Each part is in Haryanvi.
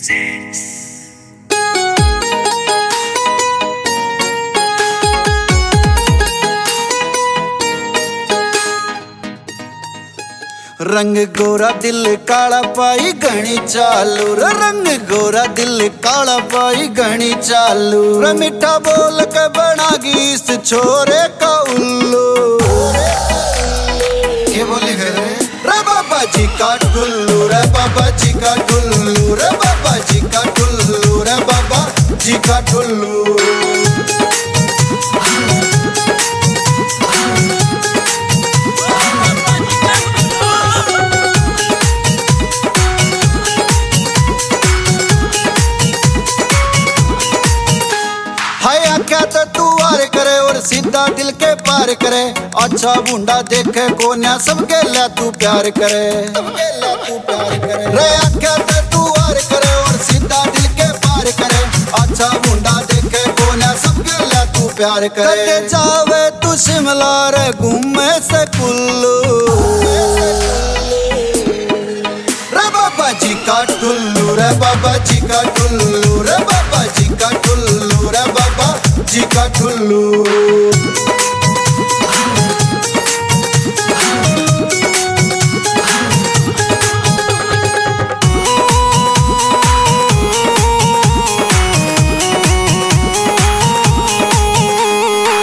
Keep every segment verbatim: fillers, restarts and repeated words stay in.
रंग गोरा दिल काला पाई घणी चालू रे, रंग गोरा दिल काला पाई घणी चालू रे, मीठा बोल के बना गई इस छोरे का उल्लू। ये बोली फिर रे बाबा जी का टुल्लू, रे बाबा जी का टुल्लू, रे बाबा जी का टुल्लू, रे बाबा जी का टुल्लू। हाय आख्या तो तू वार करे और सीधा दिल के पार करे। अच्छा भूंडा देखे कोन्या, सबके ले तू प्यार करे। रे आख्या तो तू वार करे और सीधा दिल के पार करे। अच्छा भूंडा देखे कोन्या, सबके ले तू प्यार करे। कदे जावे तू शिमला रे घूमे से कुल्लू। रे बाबा जी का टुल्लू, रे बाबा जी का टुल्लू, रे बाबा जी का टुल्लू, रे बाबा जी का टुल्लू।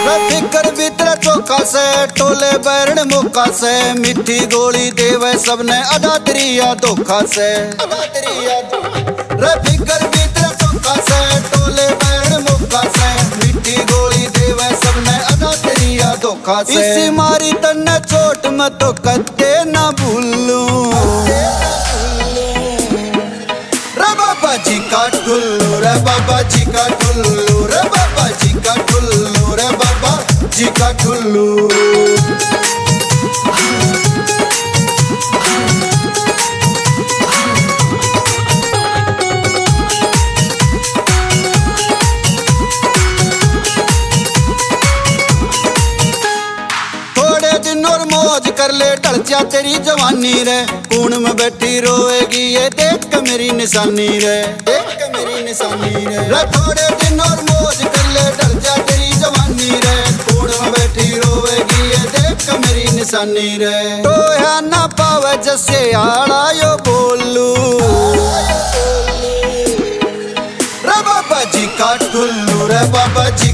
रे फिकर भी तेरा चोखा से, टोले बैरण मौका से, मीठी गोली देवे सबने, अदा तेरी या धोखा से। रे फिकर भी तेरा चोखा से, टोले बैरण मौका से, मीठी गोली देवे सबने, अदा तेरी या धोखा से। इसी मारी तन्ने चोट मैं तो कदे ना भूलूं। रे बाबा जी का टुल्लू, रे बाबा जी का टुल्लू, रे बाबा जी का टुल्लू, रे बाबा जी का टुल्लू। थोड़े दिन और मौज कर ले, ढल जा तेरी जवानी रे। कूण में बैठी रोएगी ये देख के मेरी निशानी रे, देख के मेरी निशानी रे। रे थोड़े दिन और मौज कर ले, ढल जा तेरी जवानी रे। कूण में बैठी रोएगी ये देख के मेरी निशानी रे। टोया ना पावे जैसे आला यो बोलू। रे बाबा जी का टुल्लू, रे बाबा जी